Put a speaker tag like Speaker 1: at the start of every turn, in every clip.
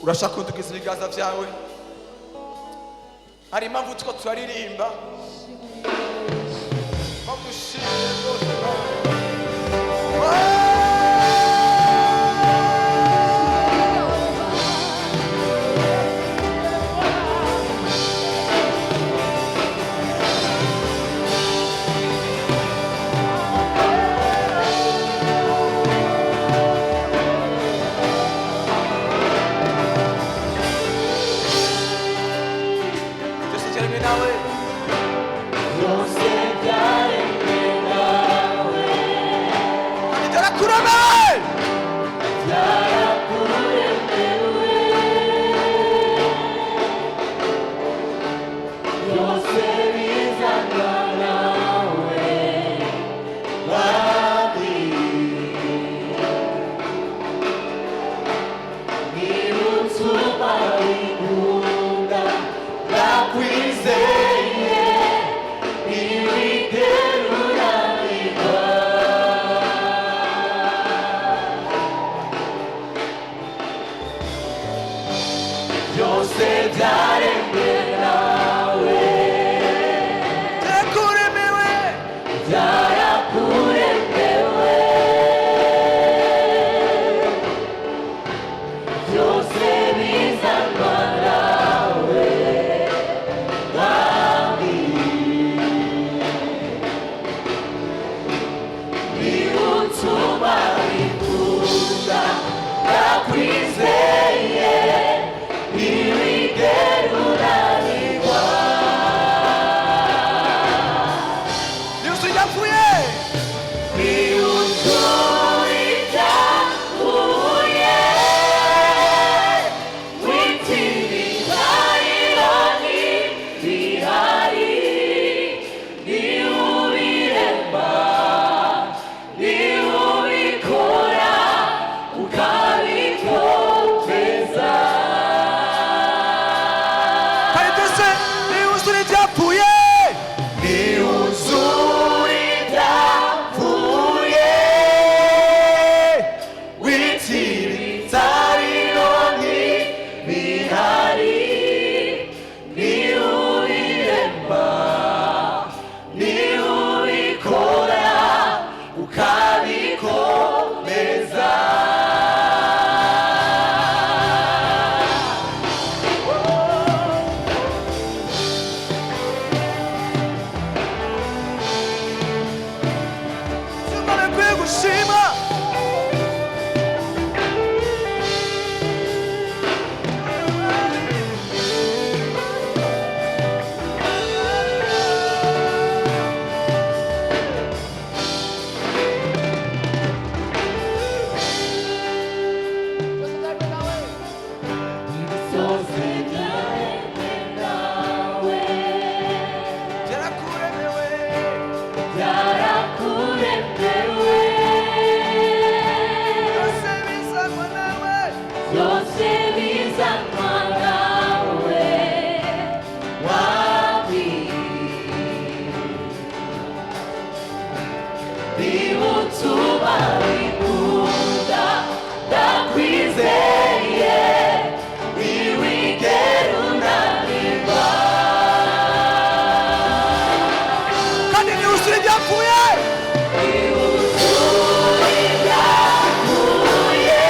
Speaker 1: Urashaka kudukiza ibiganza byawe? Hari impamvu tuko turaririmba bagushimire rwose. Byose byaremwe nawe.
Speaker 2: Byose byaremwe nawe.
Speaker 1: Kandi byarakuremewe.
Speaker 2: Byarakuremewe. Byose bizanwa nawe, Mwami. Niba utuma wikunda, ndakwizeye, ntiwigera unanirwa. Byose byaremwe nawe.
Speaker 1: Byarakuremewe.
Speaker 2: Byarakuremewe. Byose bizanwa nawe, Mwami. Niba utuma wikunda, ndakwizeye, ntiwigera unanirwa.
Speaker 1: Yuzuye ibyapfuye. Kandi byose niyuzure ibyapfuye.
Speaker 2: Ukabikomeza.
Speaker 1: Simba bikwiye gushima.
Speaker 2: Byose byaremwe nawe.
Speaker 1: Byarakuremewe.
Speaker 2: Byarakuremewe.
Speaker 1: Byose bizanwa nawe.
Speaker 2: Byose bizanwa nawe, Mwami. Niba utuma wikunda, ndakwizeye, ntiwigera unanirwa.
Speaker 1: Kandi niyuzure ibyapfuye.
Speaker 2: Niba utuma ibyapfuye.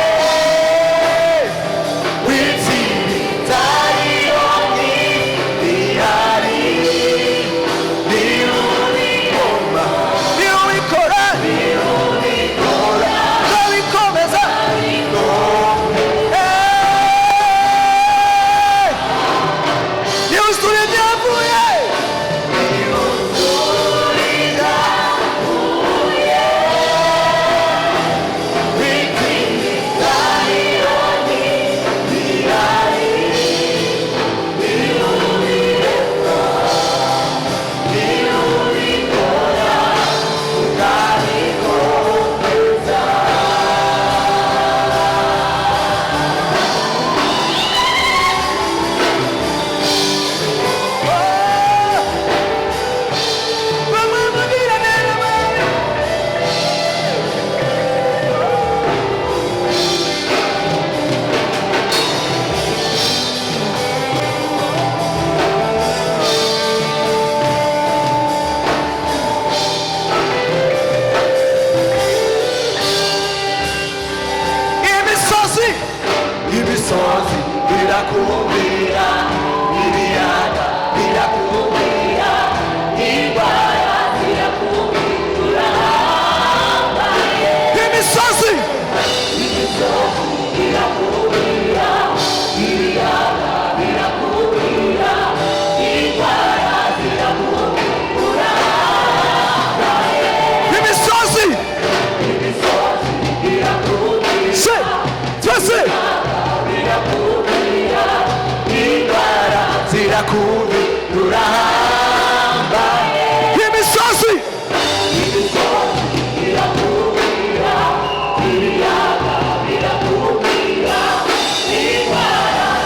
Speaker 1: Zirakubira urahambaye. Imisozi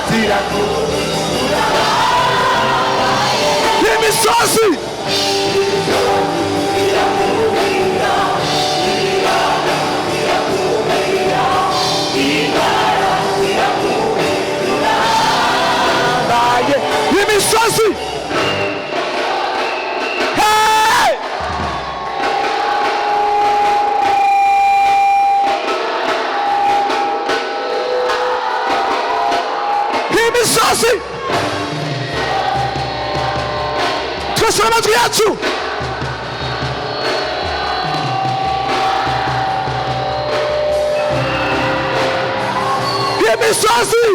Speaker 1: zirakubira, imisozi urahambaye, imisozi. Hey! Imisozi, twese n'amajwi yacu. Imisozi.